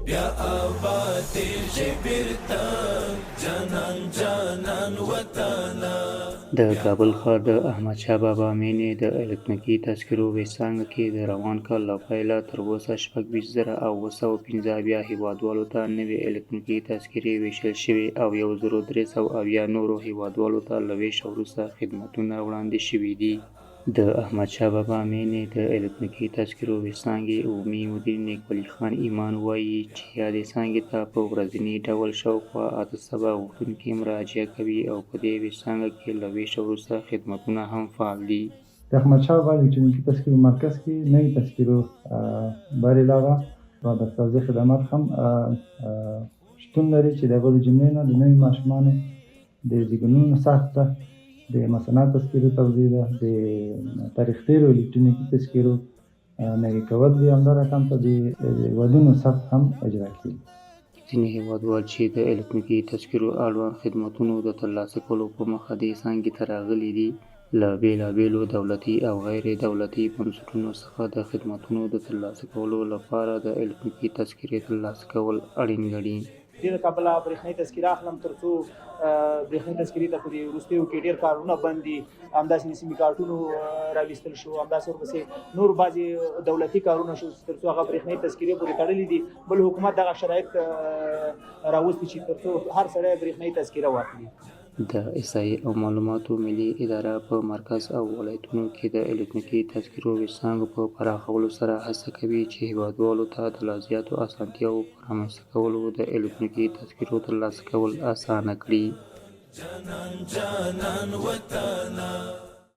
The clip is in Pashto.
بیا آبادیږي بیرته جانان جانان وطنه. د کابل ښار د احمدشاه بابا مېنې د الکترونیکي تذکرو وېش څانګه کې د روان کال له پیله تر اوسه 26,775 هېوادوالو ته نوې الکترونیکي تذکرې وېشل شوې او 1370 نورو هېوادوالو ته له وېشه وروسته خدمتونه وړاندې شوي دي. د احمدشاه بابا مېنې د الکترونیکي تذکرو وېش څانګې عمومي مدیر نیک ولي خان ایمان وايي چې یادې څانګې ته په ورځني ډول شاوخوا 800 غوښتونکي مراجعه کوي او په دې وېش څانګه کې له وېشه وروسته خدمتونه هم فعال دي. د احمدشاه بابا الکترونیکي تذکرو مرکز کې نوي تذکرو بر علاوه د توزیع خدمات هم شتون لري چې د هغو د جملې نه د نوي ماشومانو د زیږونونو ثبت ده، د مسنا تذکرو توزیع ده، د تاریخ تېرو الکترونیکي تذکرو نوي کول دي، همدا رقم ته د ودونو ثبت هم اجرا کېږي. ځینې هېوادوال چې د الکترونیکي تذکرو اړوند خدمتونو د ترلاسه کولو په موخه دې څانګې ته راغلي دي، له بېلابېلو دولتي او غیر دولتي بنسټونو څخه د خدمتونو د ترلاسه کولو لپاره د الکترونیکي تذکرې ترلاسه کول اړین ګڼي. دې له کبله برېښنايي تذکره اخلم تر څو برېښنايي تذکرې ته په دې وروستیو کې ډېر کارونه بند دي، همداسې د سیمي کارتونو راویستل شو، همداسې ورپسې نور بعضې دولتي کارونه شو تر څو هغه برېښنايي تذکرې پورې تړلي دي. بل حکومت دغه شرایط راوستي چې تر څو هر سړی برېښنايي تذکره واخلي. د احصایې او معلوماتو ملي اداره په مرکز او ولایتونو کې د الکترونیکي تذکرو وېش څانګو په پراخولو سره هڅه کوي چې هېوادوالو ته د لا زیاتو اسانتیاوو په رامنځته کولو د الکترونیکي تذکرو ترلاسه کول اسانه کړي. جانان جانان وطنه.